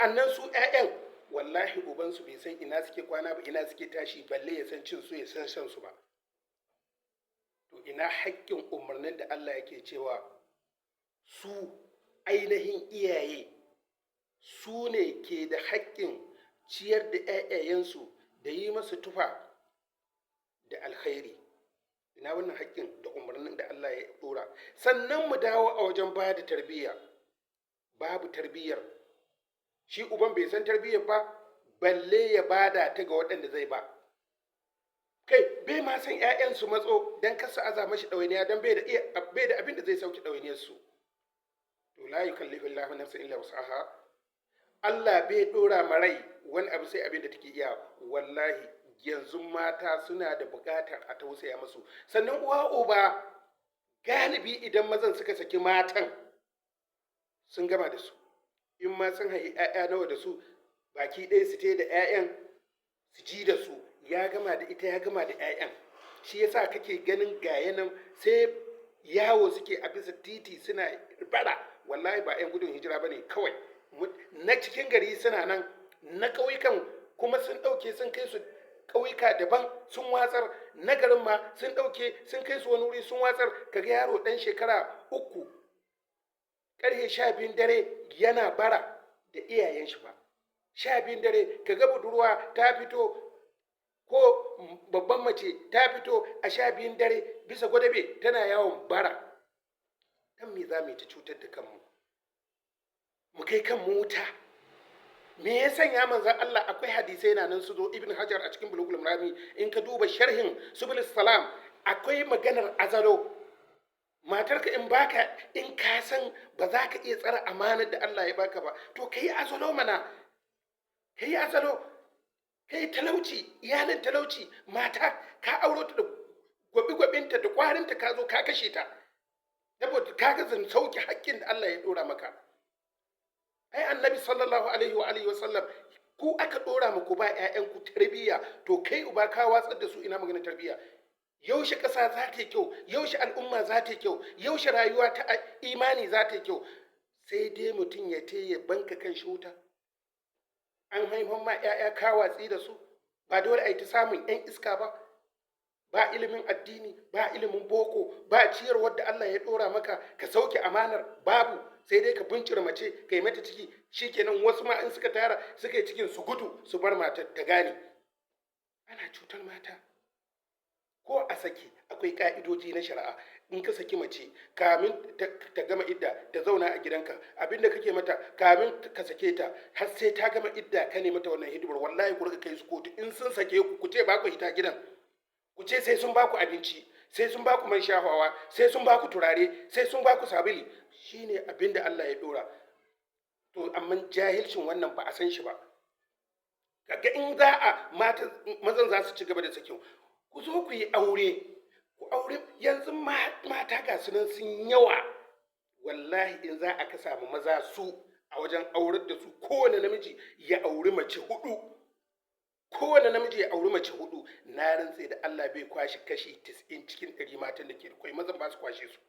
Sa'annan su 'ya'yan, wallahi ubansu bai san ina suke kwana ba, ina suke tashi, balle ya san cin su, ya san shan su ba. To ina haƙƙin umarnin da Allah yake cewa su ainihin iyaye su ne ke da haƙƙin ciyar da 'ya'yayensu da yi masu tufa da alkhairi? Ina wannan haƙƙin da umarnin da Allah ya ɗora? Sannan mu dawo a wajen ba da tarbiyya. Babu tarbiyyar. Shi uban bai san tarbiyyar ba, balle ya bada ta ga waɗanda zai ba. Kai, bai ma san 'ya'yan su matso don kasa aza mashi ɗawainiya, don bai da abin da zai sauke ɗawainiyar su. To la yukallifu Allahu nafsan illa wus'aha. Allah bai ɗora ma rai wani abu sai abin da take iya. Wallahi yanzu mata suna da buƙatar a tausaya musu. Sannan uwa uba, galibi idan mazan suka saki matan, sun gama da su. In ma sun haihi 'ya'ya nawa da su, baki ɗaya su da 'ya'yan su ji da su. Ya gama da ita, ya gama da 'ya'yan. Shi yasa kake ganin gaya nan sai yawo suke a bisa titi suna bara. Wallahi ba 'yan gudun hijira ba ne kawai, na cikin gari suna nan, na ƙauyukan kuma sun ɗauke sun kai su ƙauyuka daban sun watsar, na garin ma sun ɗauke sun kai su wani wuri sun watsar. Kaga yaro ɗan shekara 3, ƙarfe 12 dare yana bara da iyayen shi ba. 12 dare kaga budurwa ta fito ko babban mace ta fito a 12 dare bisa gwadabe tana yawon bara. Dan me za mu yi ta cutar da kanmu, mu kai kanmu wuta? Me ya sanya manzon Allah, akwai hadisai na nan su zo, Ibn Hajar a cikin Bulugul Marami, in ka duba sharhin Subul Salam, akwai maganar azalo matarka. In baka, in ka san ba za ka iya tsara amanar da Allah ya baka ba, to ka yi azalo mana, ka yi azalo. Ka yi talauci, iyalin talauci, mata ka auro ta da gwabi-gwabinta da kwarinta, ka zo ka kashe ta saboda ka ga zan sauke haƙƙin da Allah ya ɗora maka. Ai Annabi sallallahu alaihi wa alihi wasallam, ku aka ɗora muku ba ƴaƴanku tarbiyya. To kai uba ka watsar da su, ina magana tarbiyya? Yaushe ƙasa za ta yi kyau? Yaushe al'umma za ta yi kyau? Yaushe rayuwa ta imani za ta yi kyau? Sai dai mutum ya te ya banka kan shi wuta. An haifan ma 'ya'ya, ka watsi da su, ba dole a yi ta samun 'yan iska ba? Ba ilimin addini, ba ilimin boko, ba ciyarwar da Allah ya ɗora maka ka sauke amanar, babu. Sai dai ka bincira mace, ka yi mata ciki, shikenan. Wasu ma in suka tara suka yi cikin, su gudu su bar matar ta gane. Ana cutar mata. Ko a saki akwai ka'idoji na shari'a. In ka saki mace, kamin ta gama idda ta zauna a gidanka. Abinda kake mata kamin ka sake ta har sai ta gama idda, ka ne mata wannan hidimar. Wallahi ku riga kai su kotu. In sun sake ku, ku ce ba ku hita gidan. Ku ce sai sun ba ku abinci, sai sun ba ku man shafawa, sai sun ba ku turare, sai sun ba ku sabili. Shine abinda Allah ya dora. To amma jahilcin wannan ba a san shi ba. Kaga in za a mata, mazan za su ci gaba da sakin. Ku zo ku yi aure, ku aure. Yanzu mata ga su nan sun yawa. Wallahi in za a ka samu maza su a wajen aurar da su, kowane namiji ya auri mace hudu, kowane namiji ya auri mace hudu, na rantse da Allah bai kwashe kashi 90 cikin 100 matan da ke da kwai. Mazan ba su kwashe su.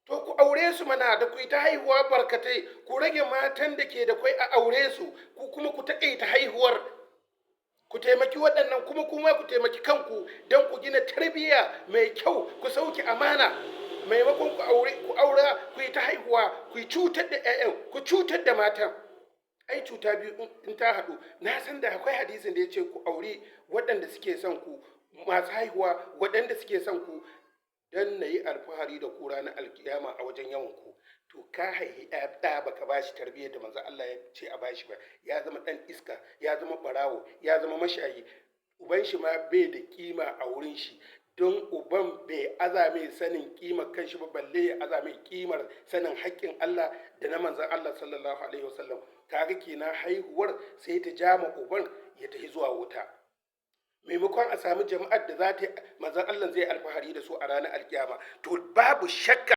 To ku aure su mana da ku yi ta haihuwa barkatai. Ku rage matan da ke da kwai a aure su, ku kuma ku taƙaita haihuwar. Ku taimaki waɗannan, kuma ku taimaki kanku don ku gina tarbiyya mai kyau, ku sauke amana. Maimakon ku aure, ku aura, ku yi ta haihuwa, ku yi cutar da 'ya'yan, ku cutar da matan. Ai cuta biyu in ta haɗu. Na san da akwai hadisin da ya ce ku auri waɗanda suke son ku, masu haihuwa, waɗanda suke son ku, don na yi alfahari da ku ranar alkiyama a wajen yawan ku. To ka haihi ɗa, baka ba shi tarbiyyar da manzo Allah ya ce a bashi ba, ya zama ɗan iska, ya zama ɓarawo, ya zama mashayi. Uban shi ma bai da kima a wurin shi, don uban bai aza mai sanin kimar kanshi ba, balle ya aza mai kimar sanin haƙƙin Allah da na manzon Allah sallallahu alaihi wasallam. Kaga kenan haihuwar sai ta jama uban ya tafi zuwa wuta, maimakon a sami jama'ar da za ta manzon Allah zai alfahari da su a ranar alkiyama. To babu shakka.